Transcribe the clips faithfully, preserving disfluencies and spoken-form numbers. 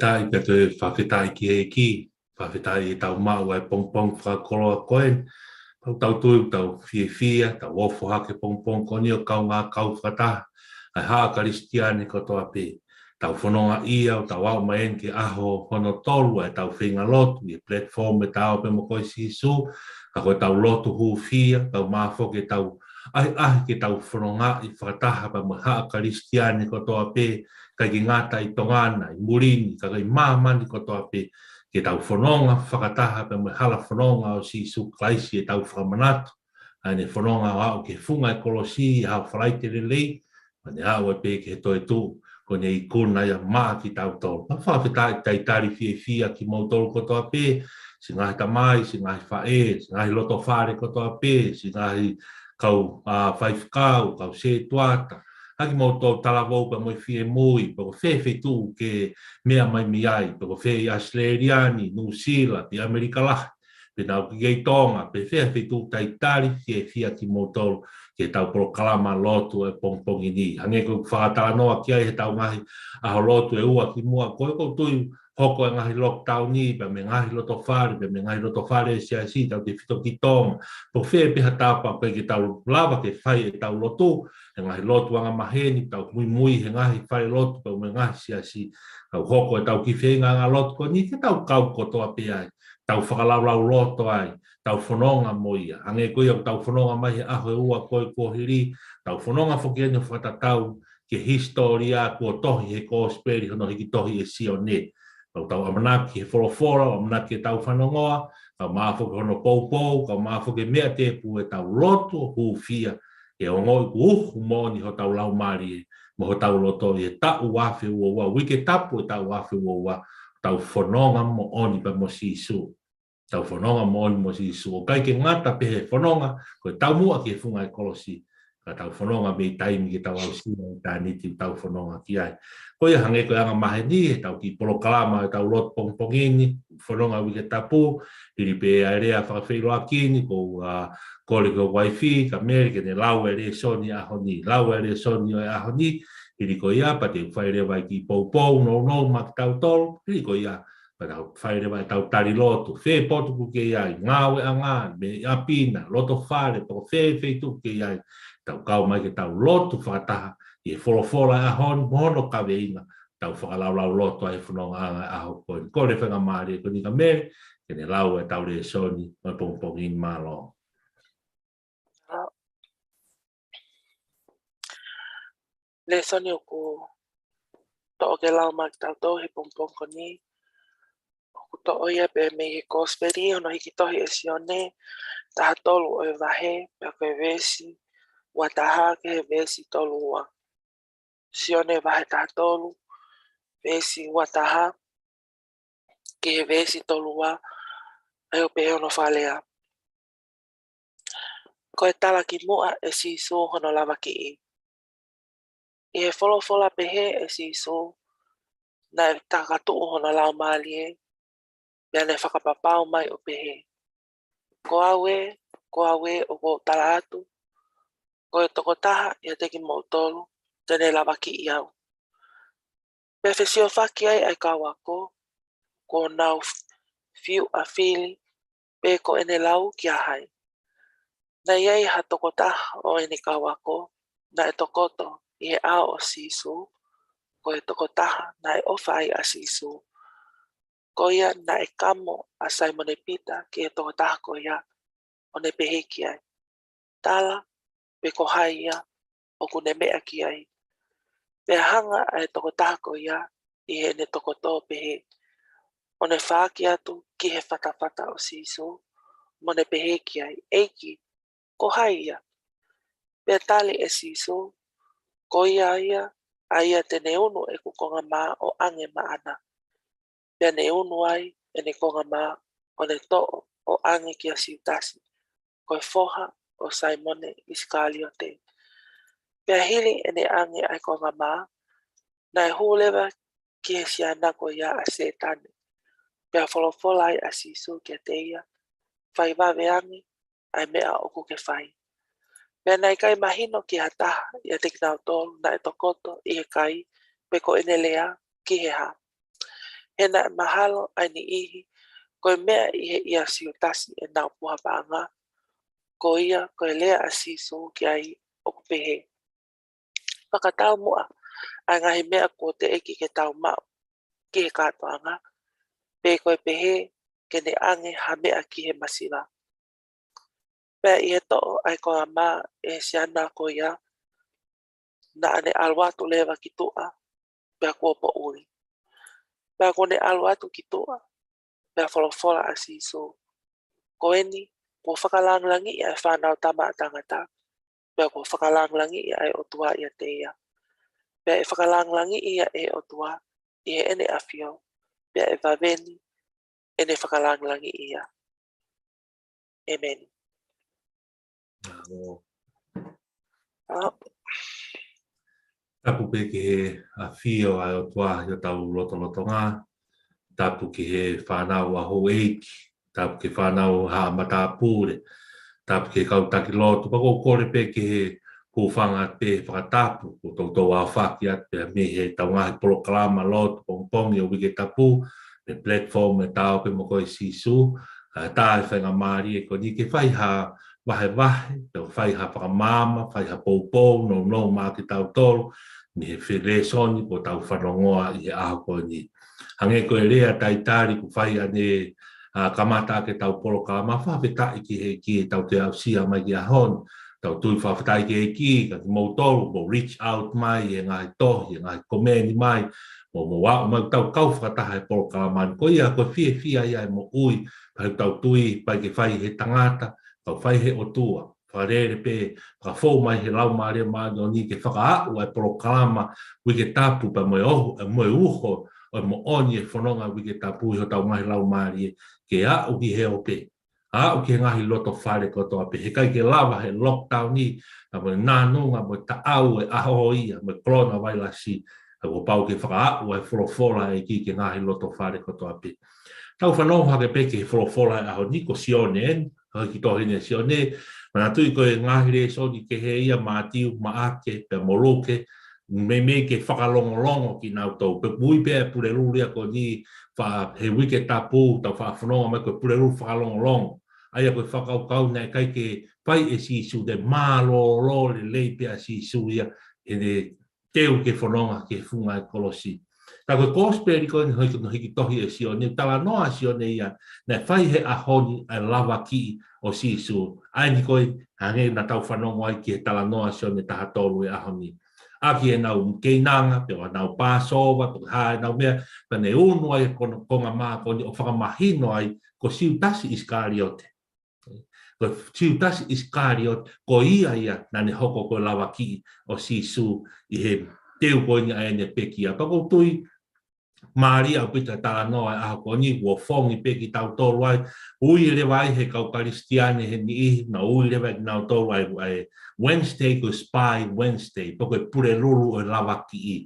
Fakafetaʻi pea toe fakafetaʻi ki he ʻEiki, fakafetaʻi ʻetau maʻu ʻa e pongipongi fakakoloa ko eni. Tau tau tui, tau fiefia, tau ofo hake pongipongi ko eni ʻo kaungā kau fakataha ʻa e haʻa Kalisitiane kotoa pē. Tau fononga ia ʻo tau aʻu mai eni ki he ʻaho hono tolu ʻa ʻetau feinga lotu ʻi he platform ʻe Tao pē mo koe Sīsū, ka ko ʻetau lotu hūfia, tau mafoke tau ʻahiʻahi ke tau fonongaʻi fakataha pea mo e haʻa Kalisitiane kotoa pē, ʻikai ke ngata ʻi Tonga na, ʻi muli ni, ka ʻi māmani kotoa pē, ke tau fononga fakataha pea mo e hala fononga ʻo Sīsū Kalaisi ʻetau fakamanatu. ʻA ʻene fononga ʻo aʻu ki he funga ʻo e kolosi ʻi he ʻaho Falaite lelei, pea ne aʻu ai pē ki he toetuʻu, ko ʻene ikuna ia maʻa kitautolu. Pea fakafetaʻi talitali fiefia kimoutolu kotoa pē, siʻi ngaahi tamai, siʻi ngaahi faʻē, siʻi ngaahi lotofale kotoa pē, siʻi ngaahi kau, ā, faifekau, kau sētuata, ʻa kimoutolu talavou pea mo e finemui, pe ko fē feituʻu ke meʻa mai mei ai, pe ko fē ʻi ʻAositelēlia ni, Nuʻusila, pe ʻAmelika Lahi, pe naʻa ʻoku ke ʻi Tonga, pe fē feituʻu, talitali fiefia kimoutolu ki heʻetau polokalama lotu ʻo e pongipongi ni. Hangē ko ʻeku fakatalanoa ki ai heʻetau ngaahi ʻaho lotu ʻe ua kimuʻa, ko e ʻoku tui hoko e ngaahi lockdown ni, pea mo e ngaahi lotofale, pea mo e ngaahi lotofale ʻa e siasi, tautefito ki Tonga. Pe ko fē pē ha tapa ʻoku ʻikai ke tau lava ke fai ʻetau lotu, he ngaahi lotu angamaheni, tau muimui he ngaahi fale lotu, pea mo e ngaahi siasi, tau hoko ʻetau kiʻi feinga lotu ko eni, ke tau kau kotoa pē ai, tau fakalaulauloto ai, tau fononga mo ia. Hangē ko ia ʻoku tau fononga mai he ʻaho ʻe ua ko ē kuo hili, tau fononga foki eni ʻo fakatatau ki he hisitōlia kuo tohi he Kosipeli hono hiki tohi ʻe Sione. Tau tau ʻamanaki he folofola, ʻamanaki ke tau fanongoa, tau mafoke hono poupou, tau mafoke meʻa tēpū ʻetau lotu hūfia, ke ongoʻi kuo uhu moʻoni hotau laumālie mo hotau loto ʻi he taʻu ua afe ua ua, uike tapu ʻo e taʻu ua afe ua ua, tau fononga moʻoni pea mo Sīsū. Tau fononga moʻoni mo Sīsū. ʻOku ʻikai ke ngata pē he fononga ko e taumuʻa ki he funga ʻo e kolosi, ka tau fononga mei taimi ke tau aʻusia ʻitāniti ʻoku tau fononga ki ai. Ko ia hangē ko e angamaheni heʻetau kiʻi polokalama ʻetau lotu pongipongi ni, fononga uike tapu, hili pē ʻa e lea fakafeʻiloaki ni, ʻoku ou, ā, kole ki hoku uaifi, Kameli, ke ne lau e lēsoni ʻo e ʻaho ni, lau e lēsoni ʻo e ʻaho ni, hili ko ia, pea te u fai leva e kiʻi poupou nounou maʻa kitautolu, hili ko ia, pea tau fai leva ʻetau tali lotu, fē potu ʻoku ke ʻi ai, ngāueʻanga, mei ʻapi na, lotofale, pe ko fē feituʻu ʻoku ke ʻi ai, tau kau mai ke tau lotu fakataha ʻi he folofola ʻo e ʻaho ni mo hono kaveinga, tau fakalaulauloto ai he fonongaʻanga ʻo e ʻaho ko eni. Kole faingamālie ko eni Kameli, ke ne lau ʻetau lēsoni ʻo e pongipongi ni, mālō. Lēsoni ʻoku toʻo ke lau maʻa kitautolu he pongipongi ko eni, ʻoku toʻo ia pē mei he Kosipeli hono hiki tohi ʻe Sione, taha tolu ʻo e vahe, pea ko e veesi ua taha ki he veesi tolu ua. Sione vahe taha tolu, veesi ua taha ki he veesi tolu ua, ʻa ia ʻoku pehē hono fakalea: Ko e talakimuʻa ʻe Sīsū hono lavakiʻi. ʻI he folofola pehē ʻe Sīsū, naʻe takatuʻu hono laumālie, pea ne fakapapau mai ʻo pehē: Ko au ē, ko au ē ʻoku ou tala atu, ko e tokotaha ʻiate kimoutolu te ne lavakiʻi au. Pea fesiofaki ai ʻa e kau ako, kuo nau fiu ʻa fili, pe ko ʻene lau kia hai. Naʻe ʻi ai ha tokotaha ʻo ʻene kau ako naʻe tokoto ʻi he ʻao ʻo Sīsū, ko e tokotaha naʻe ʻofa ai ʻa Sīsū. Ko ia naʻe kamo ʻa Saimone Pita ki he tokotaha ko ia, ʻo ne pehē ki ai: Tala pe ko hai ia ʻoku ne meʻa ki ai. Pea hanga ʻa e tokotaha ko ia ʻi heʻene tokoto pehē, ʻo ne faaki atu ki he fatafata ʻo Sīsū, mo ne pehē ki ai: ʻEiki, ko hai ia? Pea tali ʻe Sīsū: Ko ia ia, ʻa ia te ne unu ʻeku konga mā ʻo ʻange maʻana. Pea ne unu ai ʻene konga mā, ʻo ne toʻo ʻo ʻange kia Siutasi, ko e foha ʻo Saimone ʻIsikaliote. Pea hili ʻene ʻange ʻa e konga mā, naʻe hū leva ki he siana ko ia ʻa Sētane. Pea folofola ai ʻa Sīsū kiate ia: Fai vave ange ʻa e meʻa ʻoku ke fai. Pea naʻe ʻikai mahino ki ha taha ʻiate kinautolu naʻe tokoto ʻi he kai, pe ko ʻene lea ki he hā. He naʻe mahalo ʻa e niʻihi ko e meʻa ʻi he ʻia Siutasi ʻenau puha paʻanga, ko ia ko e lea ʻa Sīsū ki ai ʻoku pehē: Fakatau muʻa ʻa e ngaahi meʻa kuo teʻeki ke tau maʻu ki he kātoanga, pe ko e pehē ke ne ʻange ha meʻa ki he masiva. Pea ʻi he toʻo ʻa e konga mā ʻe he siana ko ia, naʻa ne ʻalu atu leva ki tuʻa, pea kuo poʻuli. Pea kuo ne ʻalu atu ki tuʻa, pea folofola ʻa Sīsū: Ko eni, kuo fakalāngilangiʻi ʻa e Fānautama ʻa Tangata, pea kuo fakalāngilangiʻi ʻa e ʻOtua ʻiate ia. Pea ʻe fakalāngilangiʻi ia ʻe he ʻOtua ʻi heʻene ʻafio, pea ʻe vave ni ʻene fakalāngilangiʻi ia. ʻĒmeni. ʻĀ. Tapu pē ki he ʻafio ʻa e ʻOtua ʻi hotau lotolotonga. Tapu ki he fānau ʻa houʻeiki. Tapu ki he fānau haʻa matāpule. Tapu ki he kau taki lotu. Pea ʻoku ou kole pē ki he hūfanga pē fakatapu, kuo toutou aofaki atu pē mei heʻetau ngaahi polokalama lotu pongipongi ʻo e Uike Tapu, mei he platform ʻa e Ta Ō Pē Mo Koe Sīsū, ʻa e tā e faingamālie ko eni ke fai ha vahevahe, pe fai ha fakamaama, fai ha poupou nounou maʻa kitautolu mei he lēsoni kuo tau fanongoa ʻi he ʻaho ko eni. Hangē ko e lea talitali kuo fai ʻanenai, ʻa, kamata ʻaki ʻetau polokalama, fakafetaʻi ki he ʻEiki ʻetau toe aʻusia mai ki he ʻaho ni. Tau tui fakafetaʻi ki he ʻEiki, ka kimoutolu kuo reach out mai he ngaahi tohi, he ngaahi komeni mai, mo, mo aʻu mai ʻo tau kau fakataha he polokalama ni. Ko ia, ko e fiefia ia ʻo e moʻui, pea ʻoku tau tui, ʻikai ke fai ʻe he tangata, ka ʻoku fai ʻe he ʻOtua. Fakalele pē, fakafou mai he Laumālie Māʻoniʻoni ke fakaaʻu ʻa e polokalama Uike Tapu pea mo e ʻohu, mo e uho ʻo e moʻoni ʻo e fononga Uike Tapu ʻi hotau ngaahi laumālie, ke aʻu ki he ope, aʻu ki he ngaahi loto fale kotoa pē. He ʻikai ke lava he lockdown ni, ʻa mo e nānunga mo e taʻau ʻo e ʻaho ia mo e coronavirus, ʻa, kuo pau ke fakaaʻu ʻa e folofola ʻa e ʻEiki ki he ngaahi loto fale kotoa pē. Tau fanongo hake pē ki he folofola ʻo e ʻaho ni, ko Sione eni, ko e kiʻi tohi ʻeni ʻa Sione. Manatuʻi ko e ngaahi lēsoni kehe ia, Mātiu, Maʻake, pea mo Luke, meimei ke fakalongolongo kinautolu. Pea ui pē ʻa e Pulelulu ia ko eni, fa-, he Uike Tapu, tau faʻa fanongo mai ko e Pulelulu fakalongolongo. ʻA ia ko e fakakaukau naʻe ʻikai ke fai ʻe Sīsū, toe mālōlō lelei pē ʻa Sīsū ia, heʻene teu ke fononga ki he funga ʻo e kolosi. Ka ko e kosipeli ko eni, hoi ko e kiʻi tohi ʻa Sione, talanoa ʻa Sione ia, naʻe fai he ʻaho ni ʻa e lavakiʻi ʻo Sīsū. ʻA eni ko ē, hangē naʻa tau fanongo ai ki he talanoa ʻa Sione taha tolu ʻo e ʻaho ni. ʻAki ʻenau keinanga, pe ko ʻenau Pāsova, pe ko e hā ʻenau meʻa, pea ne unu ai ko, konga mā ko eni ʻo fakamahino ai, ko Siutasi ʻIsikaliote. Ko Siutasi ʻIsikaliote, ko ia ia naʻa ne hoko ko e lavakiʻi ʻo Sīsū ʻi he teu ko eni ʻa ʻene pekia. Pea ʻoku ou tui, mālie ʻaupito e talanoa ʻo e ʻaho ko eni, kuo fongi pē kitautolu ai, ui leva ai he kau Kalisitiane he niʻihi, naʻa nau ui leva ʻe kinautolu ʻa e, ʻa e Wednesday ko e Spy Wednesday, pe ko e Pulelulu ʻo e lavakiʻi.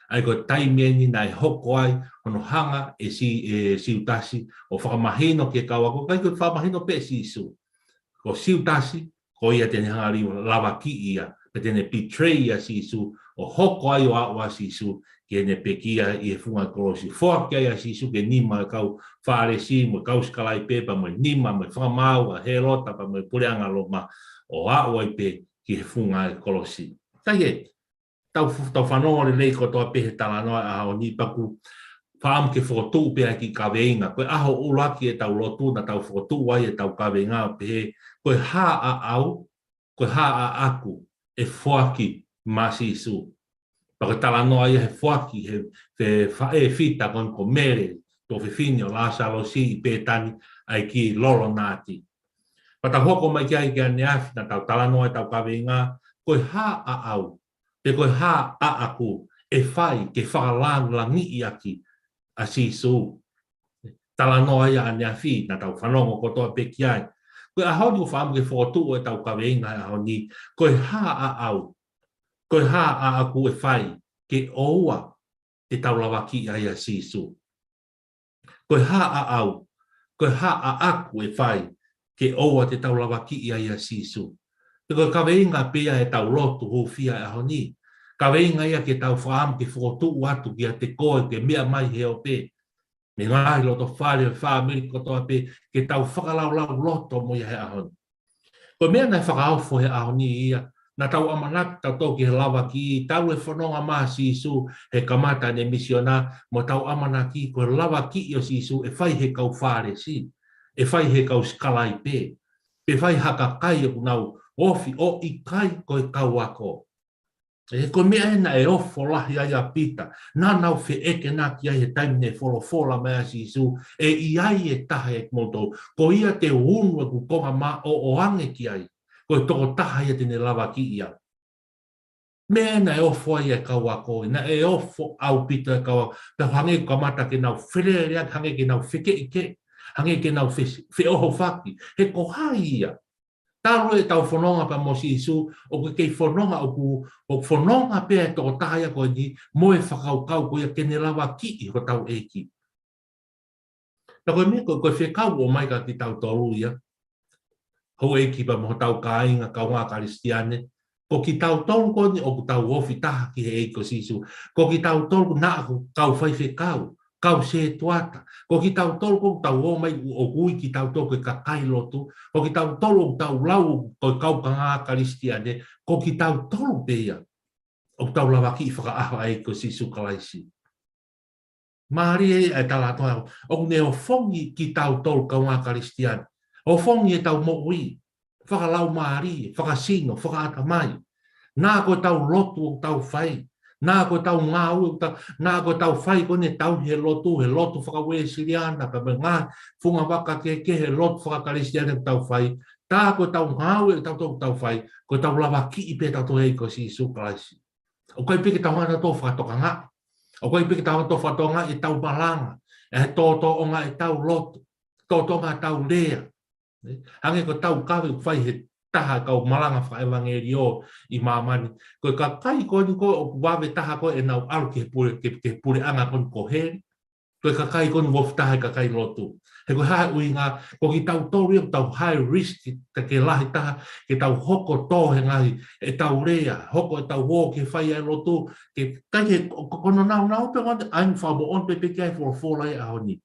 ʻA ia ko e taimi eni naʻe hoko ai hono hanga ʻe Si-, ʻe Siutasi ʻo fakamahino ki he kau ako, ʻikai ko e fakamahino pē ʻe Sīsū. Ko Siutasi, ko ia te ne hanga ʻo lavakiʻi ia, pe te ne betray ʻa Sīsū, ʻo hoko ai ʻo aʻu ʻa Sīsū ki heʻene pekia ʻi he funga kolosi. Foaki ai ʻa Sīsū ki he nima ʻo e kau Fālesi, mo e kau sikalaipe, pea mo e nima, mo e fakamaau ʻa Hēlota, pea mo e puleʻanga Loma, ʻo aʻu ai pē ki he funga kolosi. Ka ʻi he, tau, tau fanongo lelei kotoa pē he talanoa ʻo e ʻaho ni, pea ʻoku ou fakaʻamu ke fokotuʻu pē ʻa e kiʻi kaveinga. Ko e ʻaho ʻuluaki ʻetau lotu naʻa tau fokotuʻu ai ʻetau kaveinga ʻo pehē, ko e hā ʻaʻau, ko e hā ʻaʻaku ʻe foaki maʻa Sīsū. Pea ko e talanoa ia he foaki, he, he faʻē fita ko eni ko Mele, tuofefine ʻo Lāsalosi ʻi Pētani, ʻa e kiʻi lolo nāti. Pea tau hoko mai ki ai ki ʻaneafi naʻa tau talanoa ʻetau kaveinga, ko e hā ʻaʻau, pe ko e hā ʻaʻaku ʻe fai ke fakalāngilangiʻi ʻaki ʻa Sīsū. Talanoa ia ʻaneafi naʻa tau fanongo kotoa pē ki ai. Ko e ʻaho ni ʻoku ou fakaʻamu ke fokotuʻu ʻetau kaveinga he ʻaho ni, ko e hā ʻaʻau, ko e hā ʻaʻaku ʻe fai ke ʻoua te tau lavakiʻi ai ʻa Sīsū. Ko e hā ʻaʻau, ko e hā ʻaʻaku ʻe fai ke ʻoua te tau lavakiʻi ai ʻa Sīsū. Pea ko e kaveinga pē ia ʻetau lotu hūfia he ʻaho ni. Kaveinga ia ke tau fakaʻamu ke fokotuʻu atu kiate koe ke meʻa mai he ope. mei he ngaahi loto fale ʻo e fāmili kotoa pē, ke tau fakalaulauloto mo ia he ʻaho ni. Ko e meʻa naʻe fakaofo he ʻaho ni ia, naʻa tau ʻamanaki tautolu ki he lavakiʻi, talu e fononga mai ʻa Sīsū he kamata ʻene misiona, mo tau ʻamanaki ko e lavakiʻi ʻo Sīsū ʻe fai he kau Fālesi, ʻe fai he kau sikalaipe, pe fai ha kakai ʻoku nau ofi, ʻo ʻikai ko e kau ako. ʻE, ko e meʻa ē naʻe ofo lahi ai ʻa Pita, naʻa nau feʻekenaki ai he taimi naʻe folofola mai ʻa Sīsū, ʻe ʻi ai e taha ʻiate kimoutolu, ko ia te u unu ʻeku konga mā ʻo ʻoange ki ai, ko e tokotaha ia te ne lavakiʻi au. Meʻa ē naʻe ofo ai e kau ako, naʻe ofo ʻaupito e kau ako, pea hangē kuo kamata ke nau feleleʻaki, hangē ke nau fekeʻikeʻi, hangē ke nau fe-, feʻohofaki, he ko hai ia. Talu ʻetau fononga pea mo Sīsū, ʻoku kei fononga ʻoku, ʻoku fononga pē e tokotaha ia ko eni, mo e fakakaukau ko ia ke ne lavakiʻi hotau ʻEiki. Pea ko e meʻa ko, ko e fekau ʻoku ʻomai kia kitautolu ia, houʻeiki pea mo hotau kāinga kaungā Kalisitiane, ko kitautolu ko eni ʻoku tau ofi taha ki he ʻEiki ko Sīsū. Ko kitautolu ko ena ʻoku kau faifekau, kau sētuata. Ko kitautolu ko ē ʻoku tau ō mai ʻoku ui kitautolu ko e kakai lotu. Ko kitautolu ʻoku tau lau ko e kau kaungā Kalisitiane. Ko kitautolu pē ia ʻoku tau lavakiʻi fakaʻaho ʻa e ʻEiki ko Sīsū Kalaisi. Mālie ʻa e talanoa, ʻoku ne ofongi kitautolu kaungā Kalisitiane. Ofongi ʻetau moʻui, fakalaumālie, fakasino, fakaʻatamai. Naʻa ko ʻetau lotu ʻoku tau fai, naʻa ko ʻetau ngāue ʻoku tau, naʻa ko ʻetau fai ko eni ʻetau he lotu, he lotu faka-Uēsiliana, pea mo e ngaahi fungavaka kehekehe he lotu faka-Kalisitiane ʻoku tau fai, tā ko ʻetau ngāue ʻoku tau, tau, tau fai, ko ʻetau lavakiʻi pē tautolu ʻe he ʻEiki ko Sīsū Kalaisi. ʻOku ʻikai pē ke tau hanga tautolu ʻo fakatokangaʻi. ʻOku ʻikai pē ke tau hanga tautolu ʻo fakatokangaʻi ʻetau malanga, ʻe he tōtōʻonga ʻetau lotu, tōtōʻonga ʻetau lea. Nē? Hangē ko e taukaveʻi ʻoku fai he taha e kau malanga fakaʻevangeliō ʻi māmani. Ko e kakai ko eni ko ē ʻoku vave taha ko ē ʻenau ʻalu ki he pule, ki, ki he puleʻanga ko eni ko heli. Ko e kakai ko eni ʻoku ofi taha he kakai lotu. He ko e hā e ʻuhinga, ko kitautolu ia ʻoku tau high risk ke, ke lahi taha, ke tau hoko tō he ngaahi, ʻetau lea, hoko ʻetau ō ke fai ʻa e lotu, ke, ʻikai ke, ko, ko hono nāunau pē ko eni, ʻa e fakamoʻoni pē pē ki ai e folofola he ʻaho ni.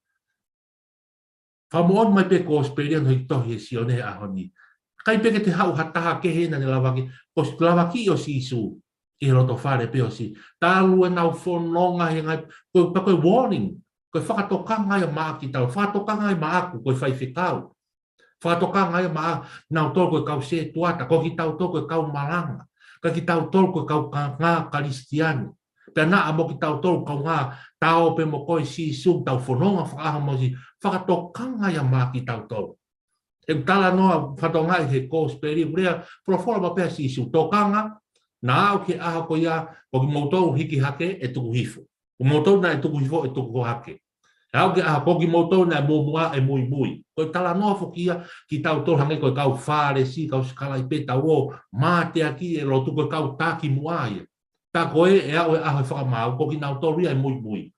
Fakamoʻoni mai pē kosipeli ʻa e tohi ʻa Sione he ʻaho ni. ʻIkai pē ke toe haʻu ha taha kehe naʻa ne lavaki, ko e lavakiʻi ʻo Sīsū ʻi he loto fale pē ʻo Sī-, talu ʻenau fononga he ngaahi, ko e, pea ko e warning, ko e fakatokanga ia maʻa kitautolu, fakatokanga ia maʻaku, ko e faifekau. Fakatokanga ia maʻa kinautolu ko e kau sētuata, ko kitautolu ko e kau malanga, ka kitautolu ko e kau kaungā Kalisitiane. Pea naʻa mo kitautolu kaungā, tā ō pē mo koe Sīsū, tau fononga fakaʻaho mo Sī-, fakatokanga ia maʻa kitautolu. ʻE talanoa fakatokangaʻi he kosipeli, ʻoku lea, folofola mai pē ʻa Sīsū, tokanga, naʻa aʻu ki he ʻaho ko ia, ko kimoutolu hiki hake ʻe tuku hifo. Ko kimoutolu naʻe tuku hifo ʻe tuku hake. Aʻu ki he ʻaho ko kimoutolu naʻe muʻomuʻa ʻe muimui. Ko e talanoa foki ia kitautolu hangē ko e kau Fālesi, kau sikalaipe tau ō, mateaki e lotu ko e kau takimuʻa ia. Tā ko ē ʻe aʻu e ʻaho e fakamaau, ko kinautolu ia ʻe muimui.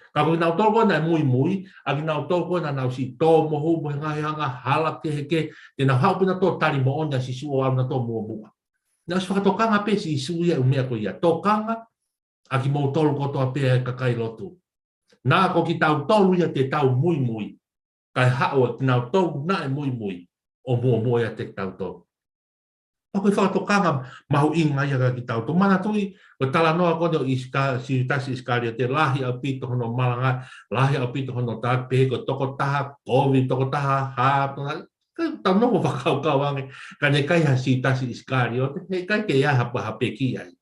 Ka ko kinautolu ko ē naʻe muimui, ʻa kinautolu ko ē naʻa nau siʻi tō mohu mo e ngaahi angahala kehekehe, te nau haʻu pē nautolu ʻo tali moʻoni ʻa Sīsū ʻo aʻu nautolu ʻo muʻomuʻa. Naʻe ʻosi fakatokanga pē ʻe Sīsū ia ʻa e meʻa ko ia. Tokanga, ʻa kimoutolu kotoa pē ʻa e kakai lotu. Naʻa ko kitautolu ia te tau muimui, kae haʻu ʻa kinautolu naʻe muimui, ʻo muʻomuʻa ʻiate kitautolu. ʻA ko e fakatokanga mahuʻinga ia kia kitautolu. Manatuʻi, ko e talanoa ko eni ʻo ʻIsika-, Siutasi ʻIsikaliote, lahi ʻaupito hono malanga, lahi ʻaupito hono tā, pehē ko e tokotaha kovi, tokotaha hā, tokotaha, ka tau nofo fakakaukau ange, ka naʻe ʻikai ha Siutasi ʻIsikaliote, he ʻikai ke ʻi ai ha pa-, ha pekia ai.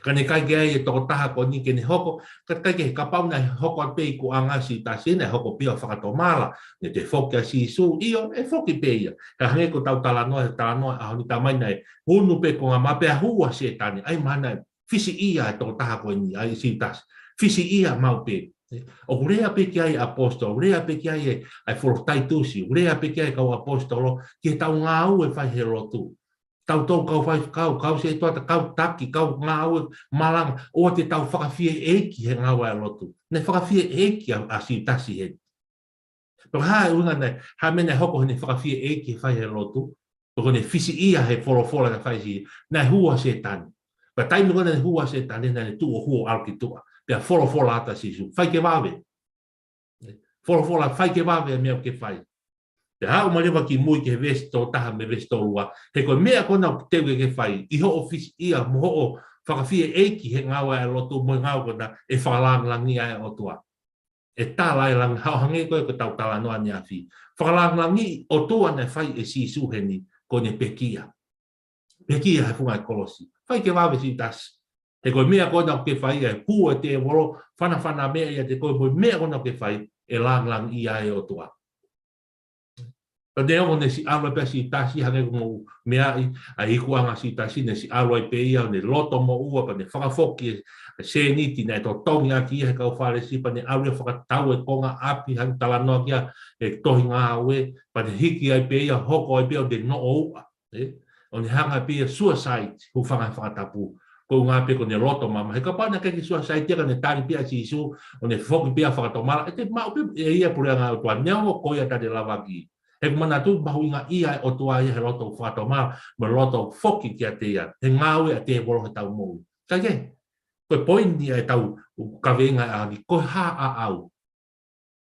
Ka naʻe ʻikai ke ʻi ai e tokotaha ko eni ke ne hoko, ka ʻikai ke, kapau naʻe hoko atu pē ikuʻanga ʻo Siutasi, naʻe hoko pē ia ʻo fakatomala, naʻe toe foki ʻa Sīsū, ʻio, ʻe foki pē ia. Ka hangē ko ʻetau talanoa, he talanoa ʻaho ni, tā mai naʻe unu pē konga mā pea hū ʻa Sētane, ʻa ia mahalo naʻe fisiʻia e tokotaha ko eni, ʻa Siutasi. Fisiʻia maʻu pē. ʻOku lea pē ki ai e ʻaposetolo, lea pē ki ai e, ʻa e folofola Taitusi, lea pē ki ai e kau ʻaposetolo, ki heʻetau ngāue ʻoku fai he lotu. Tautolu kau faifekau, kau sētuata, kau taki, kau ngāue malanga, ʻoua te tau fakafieʻeiki he ngāue ʻa e lotu. Naʻe fakafieʻeiki ʻa, ʻa Siutasi heni. Pea ko e hā e ʻuhinga naʻe, hā e meʻa naʻe hoko heʻene fakafieʻeiki he fai he lotu, pea ko ʻene fisiʻia he folofola naʻe fai ʻe Sī-, naʻe hū ʻa Sētane. Pea taimi ko ē naʻe hū ʻa Sētane, naʻe tuʻu ʻo hū ʻo ʻalu ki tuʻa. Pea folofola atu ʻa Sīsū, fai ke vave. Folofola, fai ke vave ʻa e meʻa ʻoku ke fai. Pea aʻu mai leva ki mui ki he veesi tolu taha mo e veesi tolu ua. He ko e meʻa ko ena ʻoku teu ke ke fai, ʻi hoʻo fisiʻia mo hoʻo fakafieʻeiki he ngāue ʻa e lotu mo e ngāue ko ena, ʻe fakalāngilangiʻi ʻa e ʻOtua. ʻE tala ʻe langi, hao hangē ko e ko ʻetau talanoa ʻaneafi. Fakalāngilangiʻi ʻOtua naʻe fai ʻe Sīsū heni, ko ʻene pekia. Pekia he funga ʻo e kolosi. Fai ke vave Siutasi. He ko e meʻa ko ena ʻoku ke fai, ʻe hū ʻa e tēvolo, fanafana meʻa ʻiate koe mo e meʻa ko ena ʻoku ke fai, ʻe lāngilangiʻi ʻa e ʻOtua. Pea neongo naʻe siʻi ʻalu ai pē ʻa Siutasi, hangē ko e mou meaʻi, ʻa e ikuʻanga ʻo Siutasi, naʻe siʻi ʻalu ai pē ia ʻo ne loto moʻua, pea ne fakafoki e sēniti naʻe totongi ʻaki ia ʻe he kau Fālesi, pea ne ʻalu ia ʻo fakatau e konga ʻapi, hangē ko e talanoa ki ai ʻa e tohi Ngāue, pea ne hiki ai pē ia, hoko ai pē ia ʻo ne noʻo uʻa. ʻE, ʻo ne hanga pē ia ʻo suicide, hūfanga he fakatapu. Ko e ʻuhinga pē ko ʻene loto maama. He kapau naʻe ʻikai ke suicide ia ka ne tali pē ʻa Sīsū, ʻo ne foki pē ia ʻo fakatomala, ʻe te maʻu pē ʻe ia e puleʻanga ʻo e ʻOtua, neongo ko ia taʻe lavaki. He ʻoku manatu mahuʻinga ia ʻa e ʻOtua ia he loto fakatomala, mo e loto foki kiate ia. He ngāue ʻa e tēvolo heʻetau moʻui. Kae kehe, ko e poini ia ʻetau kaveinga ʻaneafi, ko e hā ʻaʻau,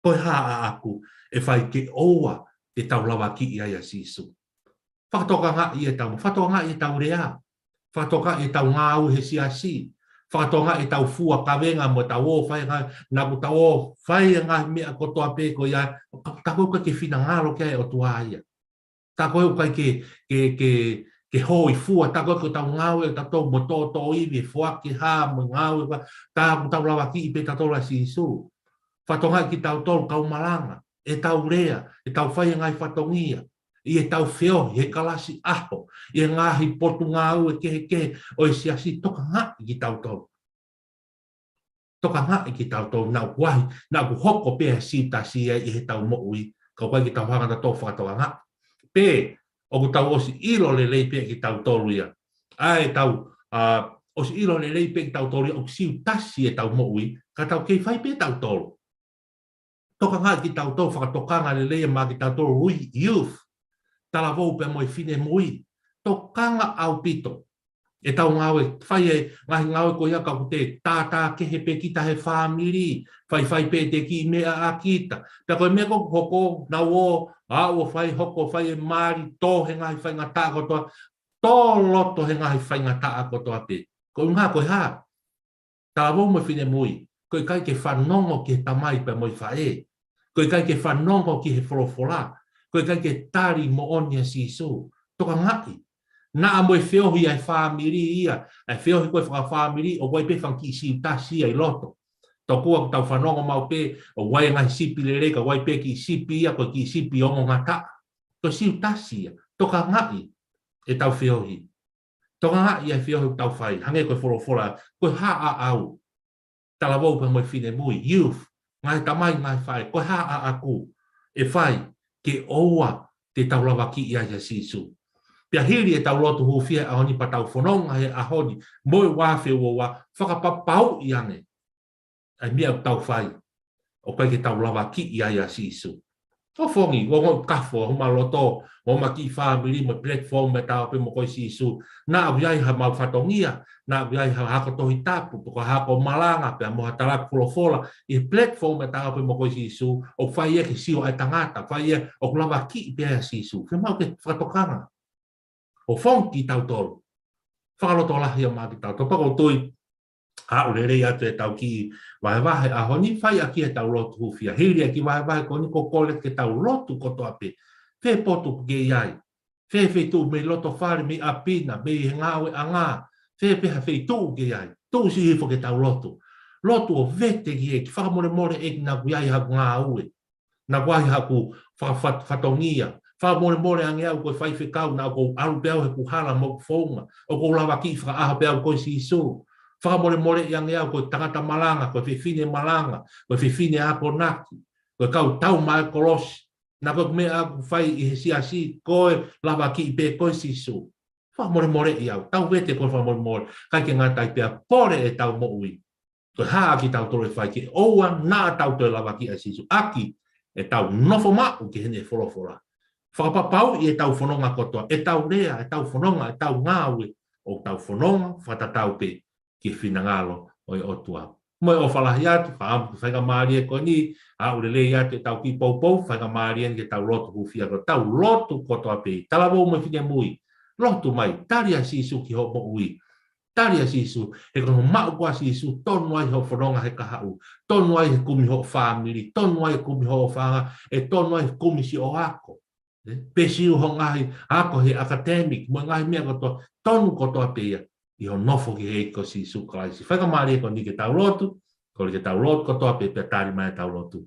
ko e hā ʻaʻaku ʻe fai ke ʻoua te tau lavakiʻi ai ʻa Sīsū. Fakatokangaʻi ʻetau, fakatokangaʻi ʻetau lea, fakatokangaʻi ʻetau ngāue he siasi, fakatokangaʻi ʻetau fua kavenga mo ʻetau ō fai e ngaahi, naʻa ʻoku tau ō fai e ngaahi meʻa kotoa pē ko ia, tā ko ē ʻoku ʻikai ke finangalo ki ai e ʻOtua ia. Tā ko ē ʻoku ʻikai ke, ke, ke, ke hōifua, tā ko ē ko ʻetau ngāue ʻa tautolu mo tōtōivi, foaki e hā mo e ngāue, tā ʻoku tau lavakiʻi pē tautolu ʻa Sīsū. Fakatokangaʻi kitautolu kau malanga, ʻetau lea, ʻetau fai e ngaahi fatongia, ʻi heʻetau feohi he kalasi ʻaho, ʻi he ngaahi potungāue kehekehe ʻo e siasi, tokangaʻi kitautolu. Tokangaʻi kitautolu, naʻa ʻoku ʻi ai, naʻa ʻoku hoko pē ʻa Siutasi ia ʻi heʻetau moʻui, ka ʻoku ʻikai ke tau hanga ʻo tō fakatokangaʻi. Pe, ʻoku tau ʻosi ʻilo lelei pē kitautolu ia. ʻA ʻetau, ʻa, ʻosi ʻilo lelei pē kitautolu ia ʻoku Siutasi ʻetau moʻui, ka tau kei fai pē tautolu. Tokangaʻi kitautolu, fakatokanga lelei maʻa kitautolu ʻa e youth, talavou pea mo e finemui. Tokanga ʻaupito ʻetau ngāue, fai e ngaahi ngāue ko ia ka ʻoku te tātā kehe pē kita he fāmili, faifai pē ʻete kiʻi meʻa ʻa kita. Pea ko e meʻa ko ē ʻoku hoko, nau ō, ʻalu ʻo fai, hoko ʻo fai e mali, tō he ngaahi faingataʻa kotoa, tō loto he ngaahi faingataʻa kotoa pē. Ko e ʻuhinga ko e hā? Talavou mo e finemui, ko e ʻikai ke fanongo ki he tamai pea mo e faʻē. Ko e ʻikai ke fanongo ki he folofola. Ko e ʻikai ke tali moʻoni ʻa Sīsū. Tokangaʻi. Naʻa mo e feohi ʻa e fāmili ia, ʻa e feohi ko ē fakafāmili, ʻoku ʻi ai pē fanga kiʻi Siutasi ia ʻi loto. Tokua ʻoku tau fanongo maʻu pē, ʻoku ʻi ai e ngaahi sipi lelei, ka ʻoku ʻi ai pē kiʻi sipi ia, ko e kiʻi sipi ongongataʻa. Ko e Siutasi ia. Tokangaʻi ʻetau feohi. Tokangaʻi ʻa e feohi ʻoku tau fai, hangē ko e folofola, ko e hā ʻaʻau, talavou pea mo e finemui, youth, ngaahi tamai, ngaahi faʻē, ko e hā ʻaʻaku ʻe fai ke ʻoua te tau lavakiʻi ai ʻa Sīsū. Pea hili ʻetau lotu hūfia he ʻaho ni pea tau fononga he ʻaho ni, mo e ua afe ua ua, fakapapauʻi ange ʻa e meʻa ʻoku tau fai, ʻoku ʻikai ke tau lavakiʻi ai ʻa Sīsū. ʻOfongi, ʻoku ou kafo, homau loto, homau kiʻi fāmili mo e platform ʻa e Ta ō pē mo koe Sīsū. Naʻa ʻoku ʻi ai haʻamau fatongia, naʻa ʻoku ʻi ai ha ako Tohi Tapu, pe ko ha ako malanga, pea mo ha talaki folofola, ʻi he platform ʻa e Ta ō pē mo koe Sīsū, ʻoku fai ia ke sio ʻa e tangata, fai ia ʻoku lavakiʻi pē ʻa Sīsū. Ke mau ke fakatokanga. ʻOfongi kitautolu. Fakalotolahi ā maʻa kitautolu. Pea ʻoku ou tui, aʻu lelei atu ʻetau kiʻi vahevahe ʻaho ni, fai ʻaki ʻetau lotu hūfia. Hili ʻa e kiʻi vahevahe ko eni ʻoku ou kole ke tau lotu kotoa pē. Fē potu ʻoku ke ʻi ai. Fē feituʻu, mei loto fale, mei ʻapi na, mei he ngāueʻanga. Fē pē ha feituʻu ʻoku ke ʻi ai. Tuʻu siʻi hifo ke tau lotu. Lotu ʻo vete ki he ʻEiki, fakamolemole ʻEiki naʻa ʻoku ʻi ai haʻaku ngāue. Naʻa ʻoku ʻi ai haʻaku fa-, fa-, fatongia. Fakamolemole ange au ko e faifekau, naʻa ʻoku ou ʻalu pē au he kuhala mo ʻeku founga. ʻOku ou lavakiʻi fakaʻaho pē au koe Sīsū. Fakamolemoleʻi ange au ko e tangata malanga, ko e fefine malanga, ko e fefine akonaki, ko e kau tau maʻa e kolosi. Naʻa ko e meʻa ʻoku fai ʻi he siasi, ko e lavakiʻi pē koe Sīsū. Fakamolemoleʻi au, tau vete ko e fakamolemole, ʻikai ke ngata ai pea pole ʻetau moʻui. Ko e hā ʻa kitautolu ʻe fai ke ʻoua naʻa tau toe lavakiʻi ʻa Sīsū ʻaki ʻetau nofo maʻu ki heʻene folofola. Fakapapauʻi ʻetau fononga kotoa, ʻetau lea, ʻetau fononga, ʻetau ngāue, ʻoku tau fononga fakatatau pē ki he finangalo ʻo e ʻOtua. Mo e ʻofa lahi atu, fakaʻamu ki he faingamālie ko eni, aʻu lelei atu ʻetau kiʻi poupou, faingamālie eni ke tau lotu hūfia ko ē, tau lotu kotoa pē, talavou mo e finemui, lotu mai, tali ʻa Sīsū ki hoʻo moʻui. Tali ʻa Sīsū, he ko hoʻo maʻu ko ē ʻa Sīsū, tonu ai hoʻo fononga he kahaʻu, tonu ai he kumi hoʻo fāmili, tonu ai he kumi hoʻo fanga, ʻe tonu ai he kumi siʻo ako. ʻE, pe siʻi hoʻo ngaahi ako he academic, mo e ngaahi meʻa kotoa, tonu kotoa pē ia, ʻi hoʻo nofo ki he ʻEiki ko Sīsū Kalaisi. Faingamālie ko eni ke tau lotu, kole ke tau lotu kotoa pē pea tali mai ʻetau lotu.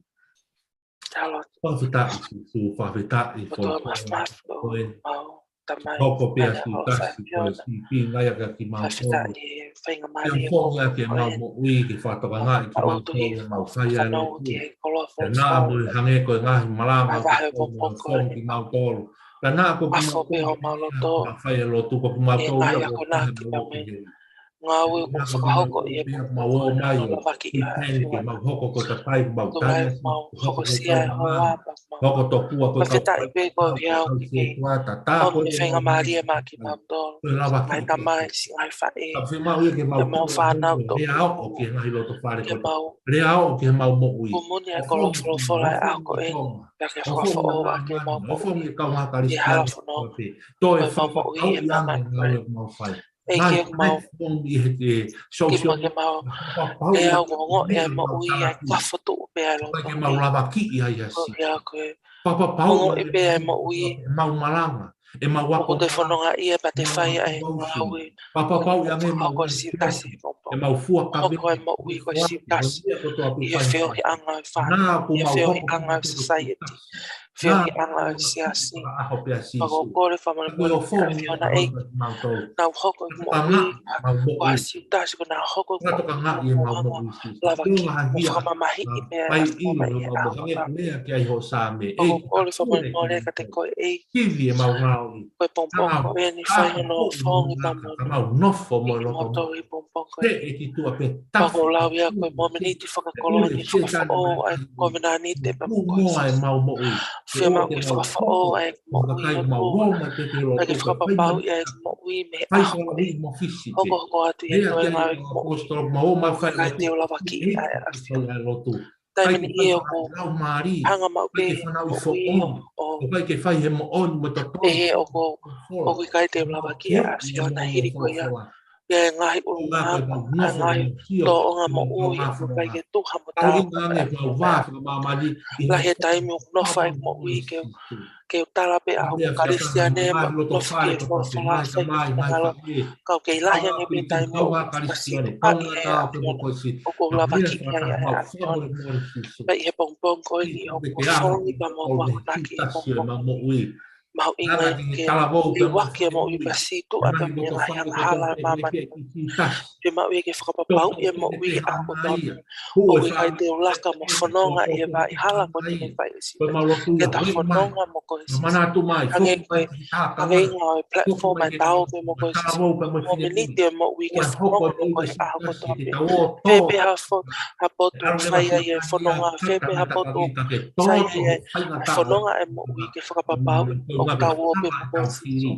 Tau lotu. Fakafetaʻi Sīsū, fakafetaʻi ʻOtua māfimafi, ko e mau Tamai, hoko pē ʻa Siutasi ko e ʻAfiona, siʻi pinga ia kia kimautolu. Fakafetaʻi he faingamālie ʻoku ke maʻu ʻaki ʻemau moʻui, ke fakatokangaʻi kimautolu ʻi heʻemau fai ʻa e lotu. Ke naʻa mo e hangē ko e ngaahi malanga ʻoku ke maʻu ʻaki kimautolu. Ka naʻa ko kimautolu pē homau loto, ʻemau fai ʻa e lotu, ko kimautolu ia ʻoku ʻomai ʻemau loto ki he ngāue ʻoku fakahoko ʻi he pea mau ō mai ʻo lavaki ʻi he ʻAfiona. Ke mau hoko ko e kakai, mau tali, mau hoko sia e hoa, mau hoko tokua ko e kau fakafetaʻi pē ko e ʻaho ni, ʻomi e faingamālie maʻa kimautolu, ngaahi tamai, siʻi ngaahi faʻē, ke mau fānau tokua, ke mau lea ʻo ki heʻemau moʻui. Kumuni ʻa e kolo folofola ʻi he ʻaho ko eni, pea ke fakafoʻou ʻaki ʻemau moʻui ʻi he hala fononga, ko ʻemau moʻui ʻi he māmani ko eni. ʻEiki, ke mau, ke mau, ke mau lea ʻo ongoʻi ʻa e moʻui ʻa e kua fotu pē ʻa e loto. Ke mau lavakiʻi ai ʻa Sīsū. Ko ia ko e ongoʻi pē ʻa e moʻui ʻemau malanga, ʻemau ako, ʻoku te fononga ʻi ai pea te fai ʻa e ngāue. Fakapapauʻi ange ʻemau fua kaveinga, ʻemau fua kaveinga, ʻemau fua ʻi he moʻui ko Siutasi, ʻi he feohiʻanga ʻo e fānau, ʻi he feohiʻanga ʻo e society, feohiʻanga ʻo e siasi. Pea ʻoku ou kole fakamolemole ki he ʻAfiona ʻEiki, naʻa ku hoko ʻeku moʻui ko ʻa Siutasi, ko ʻena hoko ʻeku moʻui ko e ʻuhinga ʻo e lavaki, ʻo fakamamahiʻi pē ʻa e ʻAfiona ʻi he ʻaho kotoa pē. Pea ʻoku ou kole fakamolemole kiate koe ʻEiki, ko e pongipongi ko eni, fai hono ofongi pea mo e nofo mo e loto ʻi he pongipongi ko eni. Pea ʻoku ou lau ia ko e mōmeniti fakakoloa ni, fakafoʻou ʻa e kovinānite pea mo koe Sīsū. Fiemaʻu ke fakafoʻou ʻa ʻeku moʻui, ʻoku ʻikai ke fakapapauʻi ʻa ʻeku moʻui mei he ʻaho ko eni. Hokohoko atu ʻi he toenga ʻo ʻeku moʻui, ʻoku ʻikai te u lavakiʻi ʻa e ʻAfiona. Taimi ni ʻoku hanga maʻu pē ʻeku moʻui ʻo, ʻo pehē ʻoku, ʻoku ʻikai te u lavakiʻi ʻa e ʻAfiona. Hili ko ia, ʻi he ngaahi ʻulungaanga, ʻa e ngaahi tōʻonga moʻui ʻoku ʻikai ke tuha mo taau pea ʻoku lahi e taimi ʻoku nofo ai ʻeku moʻui ke u, ke u tala pē ʻa hoku Kalisitiane mo e nofo ki he folofola, fai pē finangalo. Ka ʻoku kei lahi ange pē taimi ʻoku fakasiʻisiʻi ai ʻa e ʻAfiona. ʻOku ou lavakiʻi ai ʻa e ʻAfiona. Pea ʻi he pongipongi ko eni ʻoku ou ofongi pea mo e akonaki ʻi he pongipongi ko eni. Mahuʻinga ke liuaki e moʻui pea sītuʻa pē mei he ngaahi angahala ʻa e māmani ko eni. Fiemaʻu ia ke fakapapauʻi e moʻui ʻi he ʻaho kotoa pē. ʻOku ʻikai te u laka mo fononga ʻi he vaʻa hala ko eni naʻe fai ʻe Siutasi. Ke ta fononga mo koe Sīsū. Hangē ko e kaveinga ʻo e platform ʻa e Ta ō pē mo koe Sīsū. Mōmeniti ʻo e moʻui ke fononga mo koe he ʻaho kotoa pē. Fē pē ha fo-, ha potu ʻoku fai ai e fononga, fē pē ha potu ʻoku fai ai e fononga ʻa e moʻui, ke fakapapauʻi ʻoku tau ō pē mo koe Sīsū.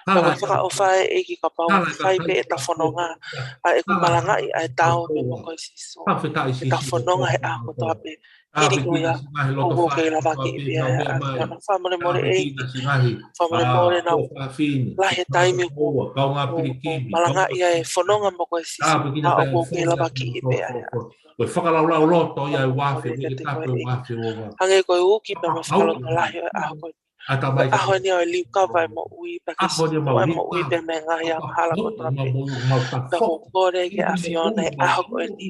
Pea ko e fakaʻofa ʻEiki, kapau ʻoku fai pē ʻeta fononga, ʻa ʻeku malangaʻi ʻa e Ta ō pē mo koe Sīsū, ke ta fononga he ʻaho kotoa pē. Hili ko ia, ʻoku ou kei lavakiʻi pē ʻa e ʻAfiona. Fakamolemole ʻEiki, fakamolemole naʻa ku lahi e taimi ʻoku ou malangaʻi ai e fononga mo koe Sīsū, ka ʻoku ou kei lavakiʻi pē ʻa e ʻAfiona. Ko e fakalaulauloto ia ʻa e uafe, ke tapu e uafe ʻo e ʻOtua. Hangē ko e uki pea mo e fakalotolahi ʻo e ʻaho ko eni. ʻA e ʻaho ni ʻo e liukava e moʻui, pea ke sītuʻa e moʻui pea mei he ngaahi angahala kotoa pē. Pea ʻoku ou kole ki he ʻAfiona he ʻaho ko eni,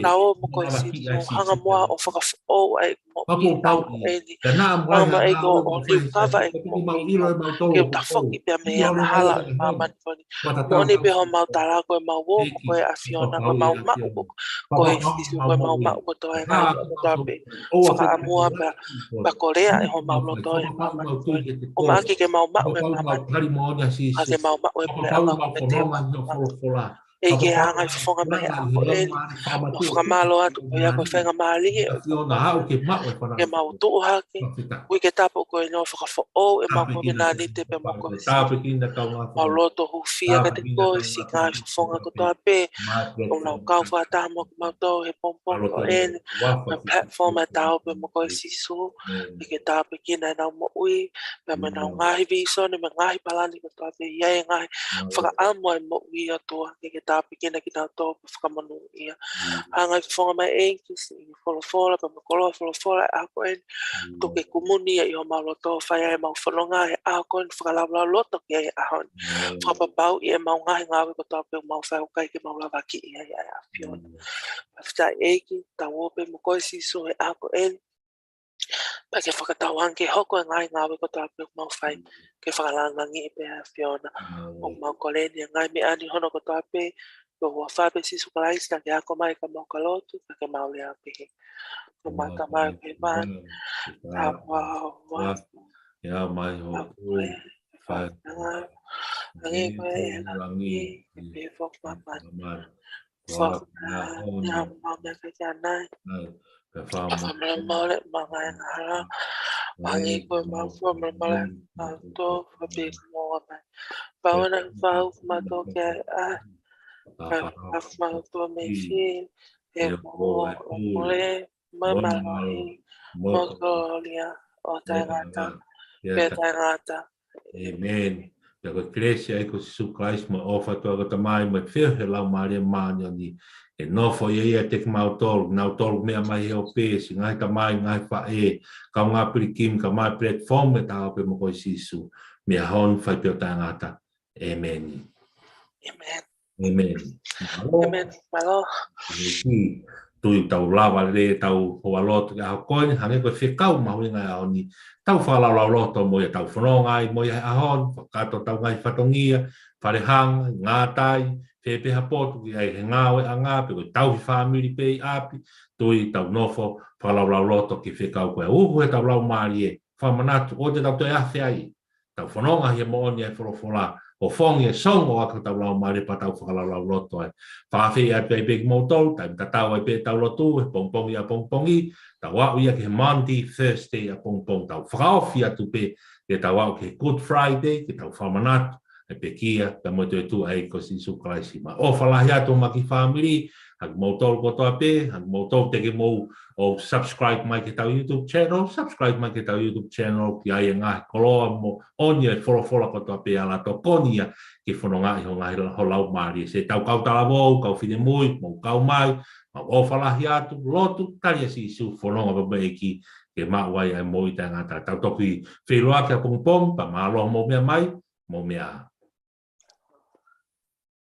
ta ō mo koe Sīsū, hanga muʻa ʻo fakafoʻou ʻa e moʻui ʻi he ʻaho ko eni. Hanga muʻa ʻEiki ʻo liukava e moʻui ke u tafoki pea mei he angahala ʻo e māmani ko eni. Moʻoni pē homau tala ko ʻemau ō mo koe ʻAfiona, ko ʻemau maʻu ko koe Sīsū, ko ʻemau maʻu kotoa e ngaahi meʻa kotoa pē. Fakaʻamua pea, pea ko e lea ʻa homau loto ʻi he māmani ko eni. ʻUmaʻā ke mau maʻu e māmani, ka ke mau maʻu e puleʻanga ʻoku ʻiate koe. ʻEiki, hanga ʻo fofonga mai ʻa e ʻaho ko eni. Mau fakamālō atu ko ia ko e faingamālie ʻoku mau maʻu ke mau tuʻu hake. Ui ke tapu ko e ʻuhinga ʻo fakafoʻou ʻemau kovinānite pea mo koe. Mau loto hūfia kiate koe siʻi ngaahi fofonga kotoa pē ʻoku nau kau fakataha mo kimautolu he pongipongi ko eni, he platform ʻa e Ta ō pē mo koe Sīsū. Ke ke tāpuekina ʻenau moʻui pea mo ʻenau ngaahi vīsone mo e ngaahi palani kotoa pē, ʻi ai e ngaahi fakaʻamu ʻa e moʻui, ʻOtua, ke ke tāpuekina kinautolu pea fakamonūʻia. Hanga ʻo fofonga mai ʻEiki siʻi folofola pea mo e koloa folofola ʻa e ʻaho ko eni, tuku ke kumuni ia ʻi homau loto, fai ai ʻemau fononga he ʻaho ko eni, fakalaulauloto ki ai he ʻaho ni. Fakapapauʻi ʻemau ngaahi ngāue kotoa pē ʻoku mau fai ʻoku ʻikai ke mau lavakiʻi ai ʻa e ʻAfiona. Fakafetaʻi ʻEiki, Ta ō pē mo koe Sīsū he ʻaho ko eni. Pea ke fakatauange ke hoko e ngaahi ngāue kotoa pē ʻoku mau fai ke fakalāngilangiʻi pē ʻa e ʻAfiona. ʻOku mau kole ni ʻa e ngaahi meʻa ni hono kotoa pē, ko e huafa pē ʻo Sīsū Kalaisi, ka ke ako mai ka mau ka lotu, ka ke mau lea pē. Ko homau Tamai ʻoku ʻi he langi, tapuhā ho huafa. Ke hā mai ho ʻofa, ke fai ho ngāue ʻi langi, ʻi he langi, ke pehē foki ʻi māmani. Fakaʻaonga ʻa e meʻa ke anai. Fakamolemole ʻemau ngaahi angahala, hangē ko ʻemau fakamolemole ʻa kinautolu ʻoku fai pehē ki mautolu. Pea ʻoua naʻa fakahaofi kimautolu ki he ʻahiʻahi, ka ke fakahaofi kimautolu mei he fili. He ko hoʻo ʻofa, pule, mo e mālohi, mo e kolōlia, ʻo taʻengata pea taʻengata. ʻĒmeni. Pea ko e kelesi ʻa e ʻEiki ko Sīsū Kalaisi, mo e ʻofa ʻa e ʻOtua ko e Tamai, mo e feohi ʻa e Laumālie Māʻoniʻoni, ke nofo ʻiate kimautolu, kinautolu meʻa mai he ʻope, siʻi ngaahi tamai, ngaahi faʻē, kaungā pilikimi, kaungā platform ʻa e Ta ō pē mo koe Sīsū, mei he ʻaho ni ʻo fai pē ʻo taʻengata. ʻĒmeni. ʻĒmeni. ʻĒmeni. Mālō. ʻĒmeni. Mālō. ʻEiki, tui ʻoku tau lava lelei ʻetau houa lotu ki he ʻaho ko eni, hangē ko e fekau mahuʻinga ʻo e ʻaho ni. Tau fakalaulauloto mo ia, tau fononga ai mo ia he ʻaho ni, fakakakato ʻetau ngaahi fatongia, fale hanga, ngātai, fē pē ha potu ʻoku ʻi ai he ngāueʻanga, pe ko e tauhi fāmili pē ʻi ʻapi, tui ʻoku tau nofo fakalaulauloto ki he fekau ko ia. Uhu ʻetau laumālie, fakamanatu ʻoua te tau toe afe ai. Tau fononga he moʻoni ʻa e folofola, ʻo fongi e songo ʻaki hotau laumālie pea tau fakalaulauloto ai. Fakafeʻiloaki atu ai pē kimoutolu, taimi tatau ai pē ʻetau lotu, he pongipongi ʻapongipongi, tau aʻu ia ki he Maundy Thursday ʻapongipongi, tau fakaofi atu pē, ke tau aʻu ki he Good Friday, ke tau fakamanatu ʻa e pekia, pea mo e toetuʻu ʻa e ʻEiki ko Sīsū Kalaisi. Mo e ʻofa lahi atu mo e kiʻi fāmili, ʻa kimoutolu kotoa pē, ʻa kimoutolu teʻeki ke mou ʻo subscribe mai ki heʻetau YouTube channel, subscribe mai ki heʻetau YouTube channel, ʻoku ʻi ai e ngaahi koloa moʻoni ʻa e folofola kotoa pē ʻa e ʻAlo, tokoni ia ke fonongaʻi ho ngaahi la-, ho laumālie. Siʻi kau talavou, kau finemui, mou kau mai, mau ʻofa lahi atu, lotu, tali ʻa Sīsū, fononga pē mo e ʻEiki, ke maʻu ai ʻa e moʻui taʻengata. Tau toki feʻiloaki ʻapongipongi, pea mālō hoʻomou meʻa mai, mou meʻa ā.